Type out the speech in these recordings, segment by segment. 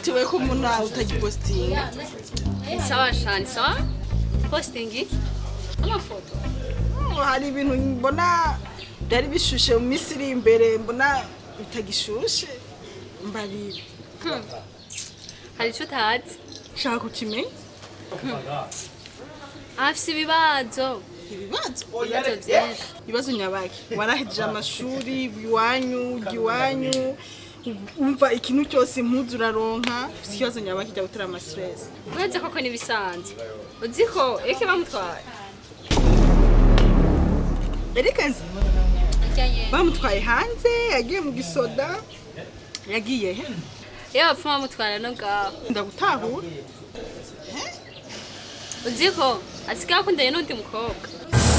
Bitewe ko umuntu utagipostinga. Sawa shani, sawa? Posting amafoto. Hari ibintu mbona byari bishushe mu minsi iri imbere, mbona bitagishushe, mbarira. Hari icyo utazi. Shaka kukimenya. Afise ibibazo. Ibibazo? Ibibazo byinshi. Ibibazo nyabaki? Warahejeje amashuri iwanyu, ujya iwanyu, umva ikintu cyose, impuzu uraronka. Ufite ikibazo nyabaki jya gutera amastress? Uretse koko n'ibisanzwe. Uzi ko Eke bamutwaye? Eric nzi. Bamutwaye hanze, yagiye mu gisoda, yagiye he? Iyo bapfuma bamutwara no ngaho. Ndagutahura. Uzi ko asigaye akundanye n'undi mukobwa?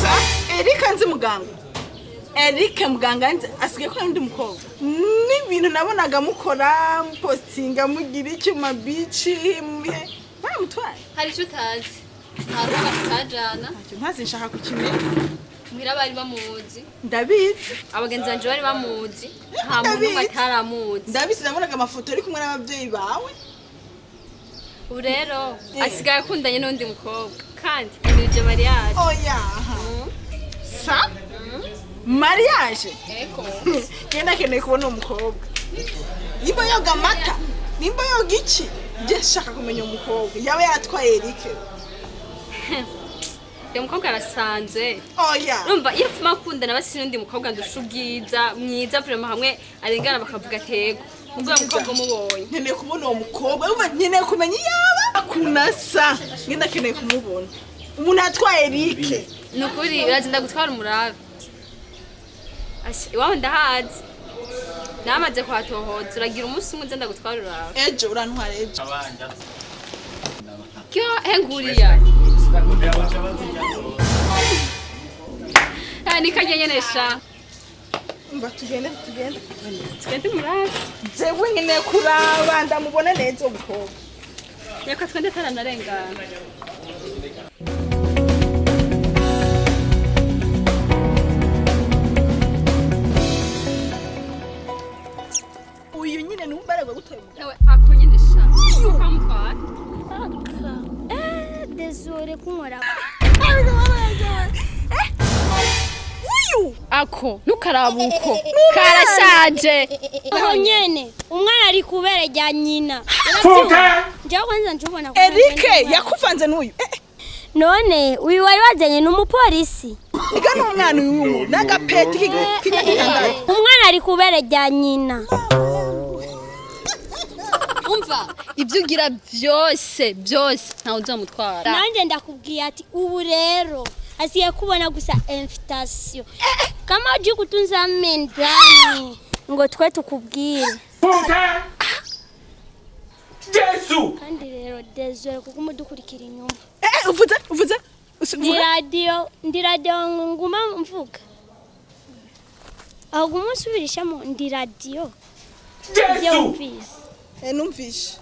Sa Eric nzi, muganga Eric, muganga nzi asigaye ko n'undi mukobwa. N'ibintu nabonaga mukora, mupostinga, mugira iki mu mabici, muhe baramutwaye. Hari icyo utazi. Nta rubuga tutajana. Ntacyo ntazi, nshaka kukimenya. Muhira bari bamuzi. Ndabizi. Abagenzi banje bari bamuzi. Nta muntu n'umwe Ndabizi. ataramuzi. Ndabizi, nabonaga amafoto ari kumwe n'ababyeyi bawe. Ubu rero asigaye akundanye n'undi mukobwa kandi amirije mariage. Oya, sa mariage? Eko. Ngenda akeneye kubona uwo mukobwa, nimba yoga amata, nimba yoga iki. Njye nshaka kumenya uwo mukobwa yaba yatwaye Eric. Uyo mukobwa arasanzwe. Oya. Urumva iyo apfuma akundana basi n'undi mukobwa ndusha ubwiza, mwiza vraiment, hamwe arengana bakavuga atego mubwo uyo mukobwa umubonye. Nkeneye kubona uwo mukobwa. Urumva nkeneye kumenya iyaba akunasa. Ngenda akeneye kumubona umuntu atwaye Eric. Ni ukuri urazinda gutwara umurabe. Asha, iwabo ndahazi, namaze kuhatohoza. Uragira umunsi umwe nze ndagutwara urabe. Ejo urantwara, ejo. Kyo henguriya. Ah, ni karya nyene sha. Umva, tugende, tugende. Tugende umurabe. Jewe nkeneye kuraba, ndamubona neza uwo mukobwa. Reka twende ataranarengana. Uyu nyine ni umbaragwa gutoye umugabo. Ewe, ako nyene sha. Kwamutwara. Aka. Désolé kunkora. Uyu. Ako ntukarabuko karashaje. Aho nyene umwana ari kubere rya nyina. Njyewe kwanza njubona ko Eric yakuvanze n'uyu? None uyu wari wazanye n'umupolisi. Iga ni umwana uyu n'agapeti k'imyaka 6. Umwana ari kubere rya nyina. Umva, ibyo ugira byose byose, ntawe uzamutwara. Nanjye ndakubwiye ati ubu rero asigaye kubona gusa invitation. Kama uji kutunza mendani ngo twe tukubwire. Yesu! Kandi rero désolé kuko umudukurikira inyuma. Uvuze, uvuze. Ndi radiyo, ndi radiyo, nguma mvuga aho guma usubirishamo ndi radiyo ibyo Yesu! wumvise. Numvishe.